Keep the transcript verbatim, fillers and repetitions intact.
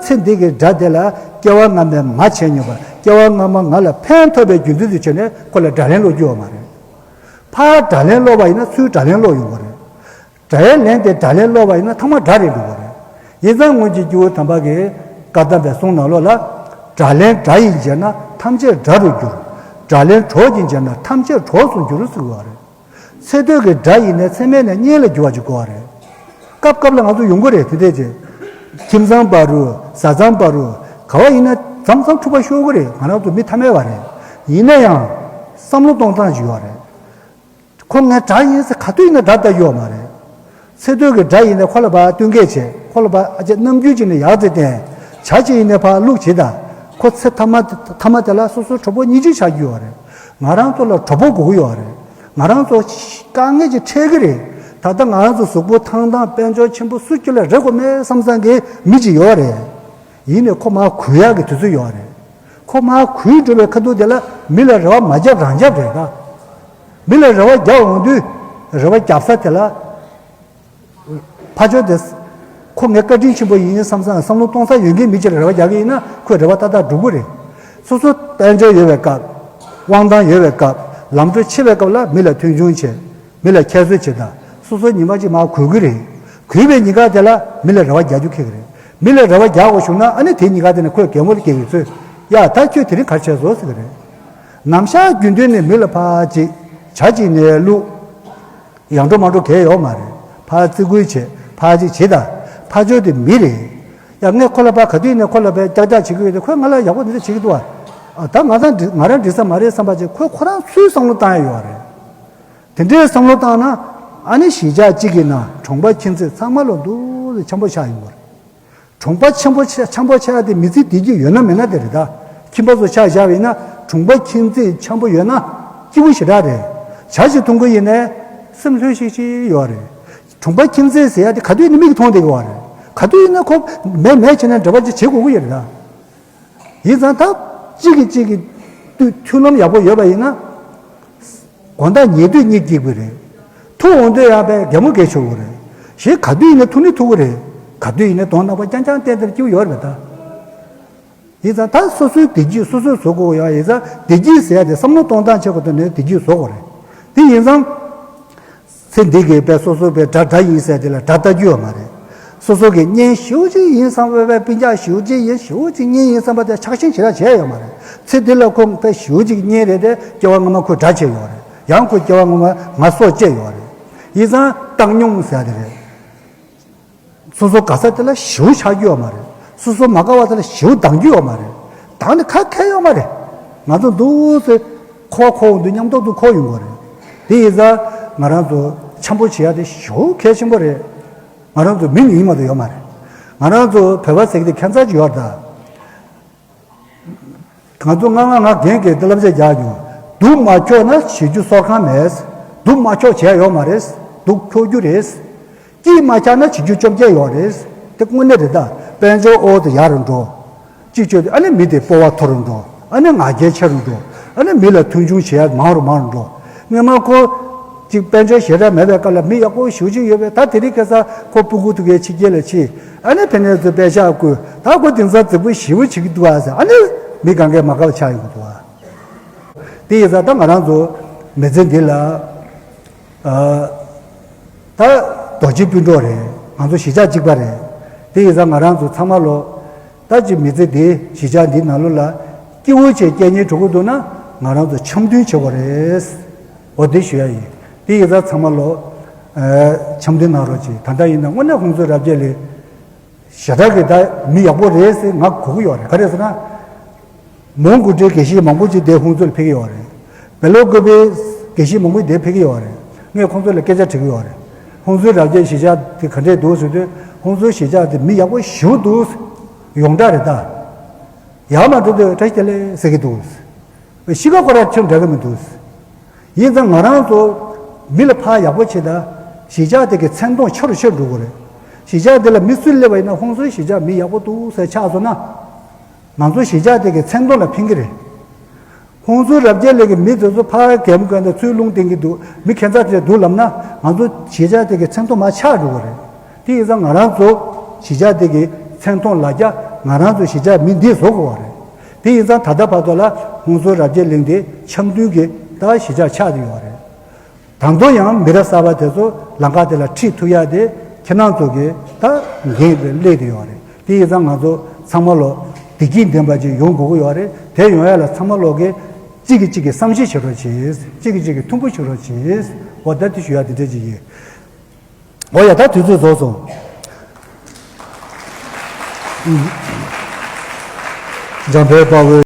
ཚེ་འདི་གི་དགྲ་དེ་ལ་སྐྱེ་བ་སྔ་མའི་མ་བྱས་མྱོང་བ། སྐྱེ་བ་སྔ་མ་ང་ལ་ཕན་ཐོགས་པའི་རྒྱུ་མཚན་དུ་བྱས་ནས་ཁོ་ལ་དགྲ་ལན་སློག་རྒྱུ་ཡོད་མ་རེད། ཕར་དགྲ་ལན་སློག་པ་ཡིན་ན་ཚུར་དགྲ་ལན་སློག་ཡོང་བ་རེད། དགྲའི་ལན་དེ་དགྲ་ལན་སློག་པ་ཡིན་ན་ཐ་མ་དགྲ་རེད་འགྲོ་བ་རེད། ཡིན་ཙང་སྔོན་གྱི་སྐྱེས་བུ་དམ་པ་གིས་བཀའ་གདམས་པའི་གསུང་ནང་ལོགས་ལ། དགྲ་ལན་དགྲ་ཡིས་འཇལ་ན་ཐམས་ཅད་དགྲ་རུ་འགྱུར། དགྲ་ལན་གྲོགས་ཀྱིས་འཇལ་ན་ཐམས་ཅད་གྲོགས་སུ་འགྱུར་ཟེར་བ་རེད། ཚེ་སྟོད་ཀྱི་དགྲ་ཡིན་ནའི་ཚེ་སྨད་ནས་གཉེན་ལ་འགྱུར་བ་ཅིག་དགོས་པ་རེད། སྐབས་སྐབས་ལ་ང་ཚོ་ཡོང་གི་རེད་དེ་འདྲས་ཅིག་ཁྱིམ་ཚང་བར་རུ་བཟའ་ཚང་བར་རུ་ག་བ་ཡིན་ན་མཚམས་མཚམས་འཁྲུག་པ་ཤོར་གི་རེད། ང་རང་ཚོ་མི་ཐ་མལ་བ་རེད། ཡིན་ན་ཡང་བསམ་བློ་གཏོང་སྟངས་ཅིག་ཡོད་རེད། ཁོ་ངའི་དགྲ་ཡིན་ཟེར་ག་དུས་ཡིན་ན་དགྲ་ལྟ་རྒྱུ་ཡོད་མ་རེད། ཚེ་སྟོད་ཀྱི་དགྲ་ཡིན་ནའི་ཁོ་ལ་ཕར་བསྟུན་མཁས་བྱེད། ཁོ་ལ་ཕར་ཨ་ཅེ་རྣམ་འགྱུར་ཅིག་ནས་ཡག་ཙེ་བསྟན། བྱ་ཅིག་ཡིན་ནའི་ཕར་བླུག་བྱེད་ད། ཁོ་ཚེ་ཐ་མ་ཐ་མ་དེ་ལ་སོ་སོའི་གྲོགས་པོ་གཉིས་ཅིག་ཆགས་རྒྱུ་ཡོད་རེད། ང་རང་ཚོ་ལ་གྲོགས་པོ་དགོས་ཀྱི་ཡོད་རེད། ང་རང་ཚོ་དཀའ་ངལ་ཅིག་འཕྲད་ཀྱི་རེད། ད་ལྟ་ང་རང་ཚོ་གཟུགས་པོ་ཐང་ཐང་དཔལ་འབྱོར་ཆེན་པོ་སུ་ཁྱོད་ལ་རེ་དགོས་མེད་བསམ་བསམ་གྱི་མི་ཅིག་ཡོད་རེད། ཡིན་ནའི་ཁོ་མར་གུས་ཡག་གི་དུས་ཚོད་ཡོད་རེད། ཁོ་མར་གུས་འགྲོ་བའི་ཁ་ཐུག་དེ་ལ་མི་ལ་རེ་བ་མ་བརྒྱབ་རང་བརྒྱབ་རེད་ད། མི་ལ་རེ་བ་རྒྱག་འོང་དུས་རེ་བ་རྒྱབ་ས་དེ་ལ་ཕར་ཕྱོགས་དེ་ཁོ་ངའི་བཀའ་དྲིན་ཆེན་པོ་ཡིན་བསམ་བསམ་བསམ་བློ་གཏོང་ས་ཡོད་མཁན་མི་ཅིག་ལ་རེ་བ་རྒྱག་གི་ཡིན་ན་ཁོས་རེ་བ་ཏག་ཏག་འགྲུབ་ཀྱི་རེད། སོ་སོ་དཔལ་འབྱོར་ཡོད་པའི་སྐབས། དབང་ཐང་ཡོད་པའི་སྐབས། ལམ་འགྲོ་ཆེ་བའི་སྐབས་ལ་མི་ལ་མཐོང་ཆུང་བྱེད། མི་ལ་ཁྱད་གསོད་བྱེད་ད། སོ་སོ་ཉི་མ་གཅིག་མར་གུས་ཀྱི་རེད། གུས་པའི་ཉིན་ཀ་དེ་ལ་མི་ལ་རེ་བ་རྒྱག་རྒྱུ་ཁེལ་གྱི་རེད། མི་ལ་རེ་བ་རྒྱག་དགོས་བྱུང་ན་ཨ་ནི་དེའི་ཉིན་ཀ་དེ་ནས་ཁོས་གད་མོ་དེ་སྐྱེ་གི་ཚོད། ཡ་ད་ཁྱོད་དེ་རིང་ག་རེ་བྱས་སོང་ཟེར་གི་རེད། ནམ་ཞག་རྒྱུན་དུ་ནས་མི་ལ་ཕར་ཅིག་བྱ་གཅིག་ནས་བླུག་ཡང་འགྲོ་མ་འགྲོ་གལ་ཡོད་མ་རེད། ཕར་བརྩི་བཀུར་བྱེད། ཕར་ཅིག་བྱེད་ད། ཕར་ཕྱོགས་དེ་མི་རེད། ཡ་ངས་ཁོ་ལ་ཕར་ག་དུས་ནས་ཁོ་ལ་ཕར་ཀྱག་ཀྱག་བྱེད་ཀྱི་ཡོད་དེ་ཁོས་ང་ལ་ཡག་པོ་འདི་འདྲ་བྱེད་ཀྱི་འདུག་ཨ། ད་ང་ཚང་འགྲིག་ང་རང་འགྲིག་ས་མ་རེད་བསམ་པ་ཅིག་ཁོས་ཁོ་རང་ཚོའི་བསམ་བློ་བཏང་ཡ་ཡོད་རེད། དེ་འདྲའི་བསམ་བློ་བཏང་ན་ཨ་ནི་གཞིས་ཆགས་གཅིག་གི་ནང་གྲོང་པ་ཁྱིམ་མཚེས་ཚང་མ་ལོ་འདུག་སེ་འཆམ་པོ་ཆགས་ཡོང་གི་རེད། གྲོང་པ་འཆམ་པོ་ཆགས་འཆམ་པོ་ཆགས་ཏེ་མི་ཚེ་བདེ་སྐྱིད་ཡོད་ན་མེད་ན་དེ་རེད་ད། ཁྱིམ་པ་ཚོ་ཆ་བཞག་པ་ཡིན་ན་གྲོང་པ་ཁྱིམ་མཚེས་འཆམ་པོ་ཡོད་ན་སྐྱིད་པོ་ཞེ་དྲག་རེད། ཇ་ཞིག་འཐུང་གི་ཡིན་ནའི་སེམས་ལྷོད་ཤིག་ཤིག་ཡོད་རེད། གྲོང་པ་ཁྱིམ་མཚེས་ཟེར་ཡ་དེ་ག་དུས་ཡིན་ན་མིག་གིས་མཐོང་བསྡད་ཀྱི་ཡོད་རེད། ག་དུས་ཡིན་ན་ཁོ་མེད་མེད་བྱས་ནས་འབྲེལ་བ་ཅིག་བྱེད་དགོས་ཀྱི་ཡོད་རེད་ད། ཡིན་ཙང་ད་གཅིག་གིས་གཅིག་གི་མཐུན་མཐུན་ལམ་ཡག་པོ་ཡོད་པ་ཡིན་ན། དགོང་དག་ཉལ་དུས་གཉིད་སྐྱིད་པོ་རེད། ཐུག་འོང་དུས་ཡང་པའི་གད་མོ་བགད་ཆོག་གི་རེད། གཞན་ག་དུས་ཡིན་ན་ཐུག་ནི་ཐུག་གི་རེད། ག་དུས་ཡིན་ན་གདོང་ནག་པོ་རྐྱང་རྐྱང་བསྟན་ཏེ་སྐྱིད་པོ་ཡོད་རེད་ད། ཡིན་ཙང་ད་སོ་སོའི་བདེ་སྐྱིད་སོ་སོས་བཟོ་དགོས་ཡོད། ཡིན་ཙང་བདེ་སྐྱིད་ཟེར་ཡ་དེ་བསམ་བློ་གཏོང་སྟངས་ཆེད་དུ་ནས་བདེ་སྐྱིད་བཟོ་དགོས་རེད། དེ་ཡིན་ཙང་། ཚེ་འདི་གི་དཔེ་སོ་སོ་དཔེ་དགྲ་དགྲ་ཡིན་ཟེར་དེ་ལ་དགྲ་ལྟ་རྒྱུ་ཡོད་མ་རེད། སོ་སོ་གི་གཉེན་ཞེ་པོ་ཅིག་ཡིན་བསམ་པའི་དཔེ་སྤུན་ཀྱག་ཞེ་པོ་ཅིག་ཡིན་ཞེ་པོ་ཅིག་གཉེན་ཡིན་བསམ་པ་དེ་ཆགས་ཞེན་ཞེ་དྲག་བྱས་ཡོད་མ་རེད། ཚེ་འདི་ལ་ཁོང་དཔེ་ཞེ་པོ་ཅིག་གཉེན་རེད་དེ་སྐྱེ་བ་སྔ་མ་ཁོས་དགྲ་བྱས་ཡོད་རེད། ཡང་ཁོས་སྐྱེ་བ་སྔ་མ་ང་སྲོག་བཅད་ཡོད་རེད། ཡིན་ཙང་བཏང་སྙོམས་ཟེར་དེ་རེད། སོ་སོ་དགའ་ས་དེ་ལ་ཞེ་པོ་ཆགས་རྒྱུ་ཡོད་མ་རེད། སོ་སོ་མ་དགའ་བ་དེ་ལ་ཞེ་པོ་སྡང་རྒྱུ་ཡོད་མ་རེད། སྡང་ནི་ཁ་ཁེལ་ཡོད་མ་རེད། ང་ཚོ་འདུག་སེ་འཁོར་བ་འཁོར་འོང་དུས་མཉམ་དུ་འཁོར་ཡོང་གི་རེད། དེ་ཡིན་ཙང་ང་རང་ཚོ་འཆམ་པོ་བྱེད་ཡ་དེ་ཞེ་པོ་གལ་ཆེན་པོ་རེད། ང་རང་ཚོ་མི་ཡིན་མ་གཏོགས་ཡོད་མ་རེད། ང་རང་ཚོ་བོད་པ་ཟེར་གྱི་དེ་ཁྱད་མཚར་ཅིག་ཡོད་རེད་ད། ང་ཚོ་ང་ང་ང་རྒན་གྱིས་འདི་བསླབ་བྱ་རྒྱག་མྱོང་། སྡུག་མ་འཁྱོག་ན་བྱེད་རྒྱུ་གསོལ་ཁང་མེད། སྡུག་མ་འཁྱོག་བྱས་ཡོད་མ་རེད། སྡུག་འཁྱོག་རྒྱུ་རེད། སྐྱིད་མ་ཆགས་ན་བྱེད་རྒྱུ་བཅོ་བརྒྱད་ཡོད་རེད། དེ་དངོས་གནས་རེད་ད། དཔལ་འབྱོར་ཨོ་དེ་ཡར་འགྲོ། གཅིག་བཅོས་ཏེ་ཨ་ནི་མི་དེ་སྤོབས་པ་མཐོ་རུ་འགྲོ། ཨ་ནི་ང་རྒྱལ་ཆེ་རུ་འགྲོ། ཨ་ནི་མི་ལ་མཐོང་ཆུང་བྱེད་ཡ་མང་རུ་མང་རུ་འགྲོ། སྔོན་མ་ཁོ་གཅིག་དཔལ་འབྱོར་ཞེ་དྲག་མེད་པའི་སྐབས་ལ་མི་ཡག་པོ་ཞེ་པོ་ཅིག་ཡོད་པས། ད་དེ་རིང་ཁ་སང་ཁོ་སྤུ་གུ་དེ་གའི་ཕྱི་རྒྱལ་ལ་ཕྱིན། ཨ་ནི་ཕ་ནས་ཚུར་པད་ཤག་བསྐུར། ད་ཁོ་དེང་སང་རྫིག་པོ་ཞེ་པོ་བྱེད་ཀྱི་འདུག་ཨ་ཟེར། ཨ་ནི་མི་གང་གས་མ་དགའ་བ་ཆགས་ཡོང་གི་འདུག་ཨ། དེ་ཡིན་ཙང་ད་ང་རང་ཚོ་མི་ཚེ་འདི་ལ། ཨ། ད་རྡོ་རྗེ་སྤུན་གྲོགས་རེད། ང་ཚོ་གཞིས་ཆགས་གཅིག་པ་རེད། དེ་ཡིན་ཙང་ང་རང་ཚོ་ཚང་མ་ལོ། ད་ཅི་མི་ཚེ་འདི་གཞིས་ཆགས་འདི་ནང་ལོགས་ལ་སྐྱིད་པོ་བྱས་སྐྱེལ་སྙིང་བྲོ་གི་འདུག་ན་ང་རང་ཚོ་འཆམ་མཐུན་བྱེད་དགོས་རེད། འོ་དེ་ཞུ་ཡ་ཡིན། དེ་ཡིན་ཙང་ཚང་མ་ལོ། ཨ། འཆམ་མཐུན་གནང་རོགས་གྱིས། ད་ལྟ་ཡིན་ན་དངོས་གནས་ཧུན་སུར་རབ་རྒྱས་ལགས་ཞེ་དྲག་གི་ད་མི་ཡག་པོ་རེད་ཟེར་ང་གོ་གི་ཡོད་རེད། ག་རེ་ཟེར་ན། མོན་གྷོ་འདྲའི་དགེ་བཤེས་མང་པོ་ཅིག་དེ་ཧུན་སུར་ལ་ཕེབས་ཀྱི་ཡོད་རེད། བེ་ལོ་ཀོ་པའི་དགེ་བཤེས་མང་པོ་དེ་ཕེབས་ཀྱི་ཡོད་རེད། ངས་ཁོང་ཚོ་ལ་སྐད་ཆ་དྲིས་ཀྱི་ཡོད་རེད། ཧུན་སུར་རབ་རྒྱས་གཞིས་ཆགས་དེ་ག་འདྲས་འདུག་ཟེར་དུས་ཧུན་སུར་གཞིས་ཆགས་དེ་མི་ཡག་པོ་ཞེ་པོ་འདུག་ཡོངས་གྲགས་རེད་ད། ཡར་མར་འགྲོ་དུས་བཀྲ་ཤིས་བདེ་ལེགས་ཟེར་གྱི་འདུག་གཤིས་ཀ་ཁོ་རང་ཁྱོན་འདྲ་གི་མི་འདུག་ཡིན་ཙང་ང་རང་ཚོ་མི་ལ་ཕར་ཡག་པོ་བྱེད་ད། གཞིས་ཆགས་དེ་གི་མཚན་མཐོང་ཆེ་རུ་ཆེ་རུ་འགྲོ་གི་རེད། གཞིས་ཆགས་དེ་ལ་མི་སུ་སླེབས་པ་ཡིན་ན་ཧུན་སུར་གཞིས་ཆགས་མི་ཡག་པོ་འདུག་ཟེར་ཆགས་སོང་ན། ང་ཚོ་གཞིས་ཆགས་དེ་གི་མཚན་མཐོང་ལ་ཕན་གི་རེད། ཧུན་སུར་རབ་རྒྱས་ལགས་ཀྱི་མི་དེ་ཚོ་ཕར་གད་མོ་བགད་ནས་ཚུར་རླུང་བསྟན་གྱི་འདུག་མི་ཁྱད་མཚར་དེ་འདུག་ལབ་ན་ང་ཚོ་གཞིས་ཆགས་དེ་གི་མཚན་མཐོང་མར་ཆག་འགྲོ་གི་རེད། དེ་ཡིན་ཙང་ང་རང་ཚོ་གཞིས་ཆགས་དེ་གི་མཚན་མཐོང་ལ་རྒྱ་ ང་རང་ཚོ་གཞིས་ཆགས་མི་འདིས་བཟོ་དགོས་པ་རེད། དེ་ཡིན་ཙང་ད་ལྟ་བར་དུ་ལ་ཧུན་སུར་རབ་རྒྱས་གླིང་དེ་འཆམ་མཐུན་གྱི་ད་གཞིས་ཆགས་ཆགས་བསྡད་ཡོད་རེད། ད་དུང་ཡང་མི་རབས་གསར་པ་དེ་ཚོ་ལམ་ཁ་དེ་ལ་ཁྲིད་ཐུབ་ཡག་དེ་ཁྱེད་རང་ཚོ་གི་ད་འགན་དེ་སླེབས་བསྡད་ཡོད་རེད། དེ་ཡིན་ཙང་ང་ཚོ་ཚང་མ་ལོ་བདེ་སྐྱིད་ལྡན་པ་ཅིག་ཡོང་དགོས་ཀྱི་ཡོད་རེད། དེ་ཡོང་ཡག་ལ་ཚང་མ་ལོ་གི་གཅིག་གིས་གཅིག་གི་བསམ་ཤེས་བྱེད་རོགས་གྱིས། གཅིག་གིས་གཅིག་གི་མཐུན་པོ་བྱེད་རོགས་གྱིས། འོ་ད་དེ་ཞུ་ཡག་དེ་འདྲ་ཅིག་ཡིན། འོ་ཡ། ད་དུས་ཚོད་རྫོགས་སོང་། འཇམ་དཔལ་དཔའ་བོས་